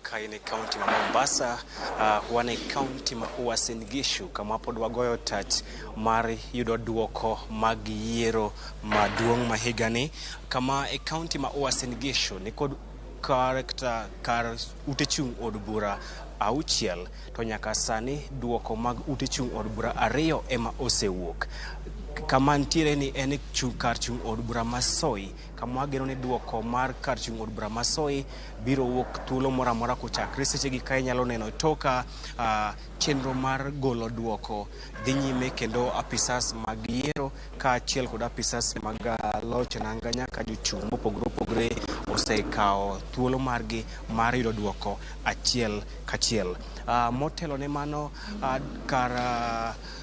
Ka in e kaunti ma Mombasa, wan e kaunti ma Uasin Gishu kama pod wagoyo tach mar yudo duoko mag yiero maduong' ma higani. Kama e kaunti ma Uasin Gishu nikod kar kata kar ute chung' od bura auchiel to nyaka sani duoko mag ute chung' od bura ariyo ema osewuok. Kama ntiere ni en chung, kar chung' od bura ma Soi kama wageno ni duoko mar kar chung' od bura ma Soi biro wuok thuolo moro amora kochakre sechegi ka inyalo neno toka chenro mar golo duoko dhi nyime kendo apisas mag yiero kaachiel kod apisas mag loch nanga nyaka jochung' mopogore opogore osekawo thuolo margi mar yudo duoko achiel kachiel. Motelo ne mano kar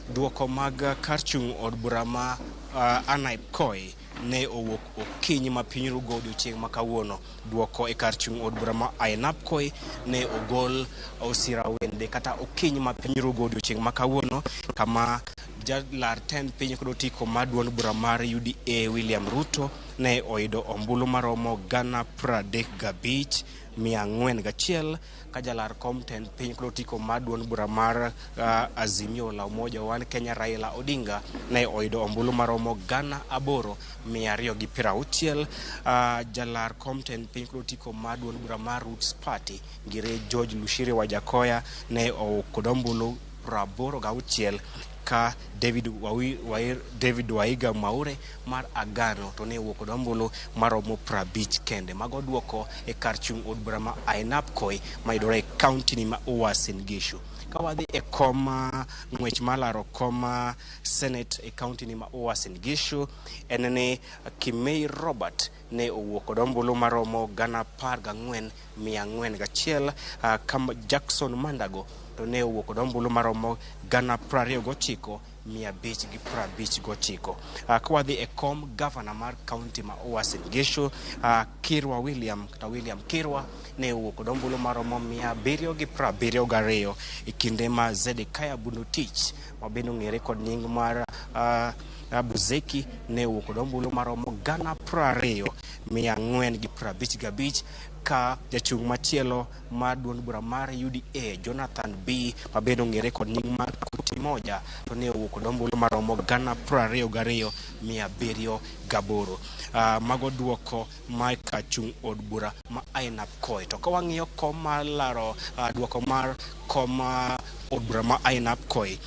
duoko mag kar chung' od bura ma Ainabkoi ne owuok okinyi ma piny rugo odiochieng' ma kawuono. Duoko e kar chung' od bura ma Ainabkoi ne ogol osira wende kata okinyi ma piny rugo odiochieng' ma kawuono kama jalar tend piny kod otiko mar duond bura mar UDA William Ruto ne oyudo ombulu maromo 35,401 ka jalar kom tend piny kod otiko mar duond bura mar Azimio la Umoja One Kenya Raila Odinga ne oyudo ombulu maromo 8,260. Jalar kom tend piny kod otiko mar duond bura mar Roots Party ngire George Lushiri Wajackoyah ne owuok kod ombulu 86 ka David Waiga Mwaure mar Agano to ne owuok kod ombulu maromo 50 kende. Mago duoko e kar chung' od bura ma Ainabkoi mayudore e kaunti ni ma Uasin Gishu. Ka wadhi e kom ng'wech mar laro kom Senate e kaunti ni ma Uasin Gishu en ni Kimei Robert ne owuok kod ombulu maromo 14,401 ka Jackson Mandago to ne owuok kod ombulu maromo 29,559. Ka wadhi e kom gavana mar kaunti ma Uasin Gishu, Kirwa William kata William Kirwa ne owuok kod ombulu maromo 772 e kinde ma Zedekiah Bundotich ma bende ong'ere kod nying mar Buzeki ne owuok kod ombulu maromo 20,455 ka jachung' machielo mar duond bura mar UDA Jonathan B ma bende ong'ere kod nying mar Kuti Moja to ne owuok kod ombulu maromo 22,708. Mago duoko mar kar chung' od bura ma Ainabkoi. To ka wang'iyo kom mar laro duoko mar kom od bura ma Ainabkoi,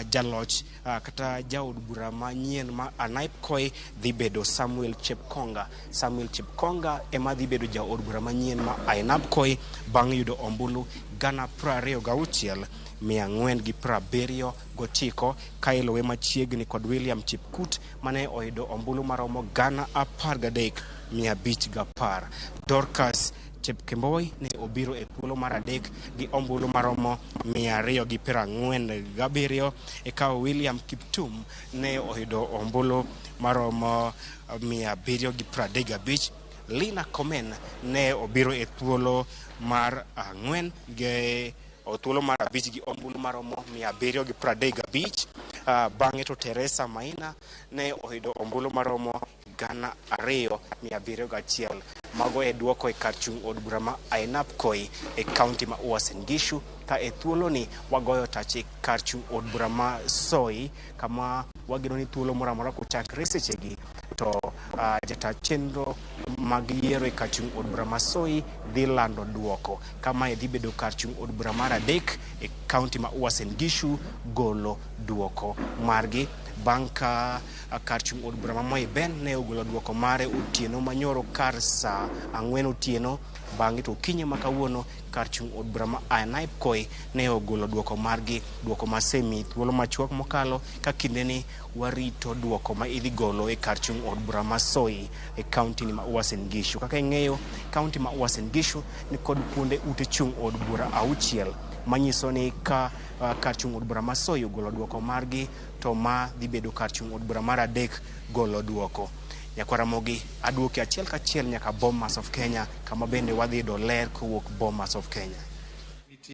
jaloch kata jaod bura manyien ma Ainabkoi dhi bedo Samuel Chepkonga. Samuel Chepkonga ema dhi bedo jaod bura manyien ma Ainabkoi bang' yudo ombulu 26,479 ka iluwe machiegni kod William Chepkut mane oyudo ombulu maromo 13,510. Dorcas Chepkemboi ne obiro e thuolo mar adek gi ombulu maromo 247 eka William Kiptum ne oyudo ombulu maromo 735. Lina Komen ne obiro e thuolo mar ang'wen gi thuolo mar abich gi ombulu maromo 735. Bang'e to Teresa Maina ne oyudo ombulu maromo 2,701. Mago e duoko e kar chung' od bura ma Ainabkoi e kaunti ma Uasin Gishu ka e thuoloni wagoyo tach e kar chung' od bura ma Soi kama wageno ni thuolo moro amora kochakre sechegi to jata chenro mag yiero e kar chung' od bura ma Soi dhi lando duoko. Kamae dhi bedo kar chung' od bura mar adek e kaunti ma Uasin Gishu golo duoko margi bang' ka kar chung' od bura ma Moi Ben ne ogolo duoko mare otieno manyoro kar saa 4 otieno. Bang'e to okinyi ma kawuono kar chung' od bura ma Ainabkoi ne ogolo duoko margi, duoko ma semi thuolo machuok mokalo ka kindeni warito duoko ma idhi golo e kar chung' od bura ma Soi e kaunti ni ma Uasin Gishu. Kaka ing'eyo, kaunti ma Uasin Gishu ni kod kuonde ute chung' od bura auchiel manyiso ni ka kar chung' od bura ma Soi ogolo duoko margi to ma dhi bedo kar chung' od bura mar adek golo duoko. Nyakwar Ramogi aduoki achiel kachiel nyaka Bomas of Kenya kama bende wadhi yudo ler kowuok Bomas of Kenya.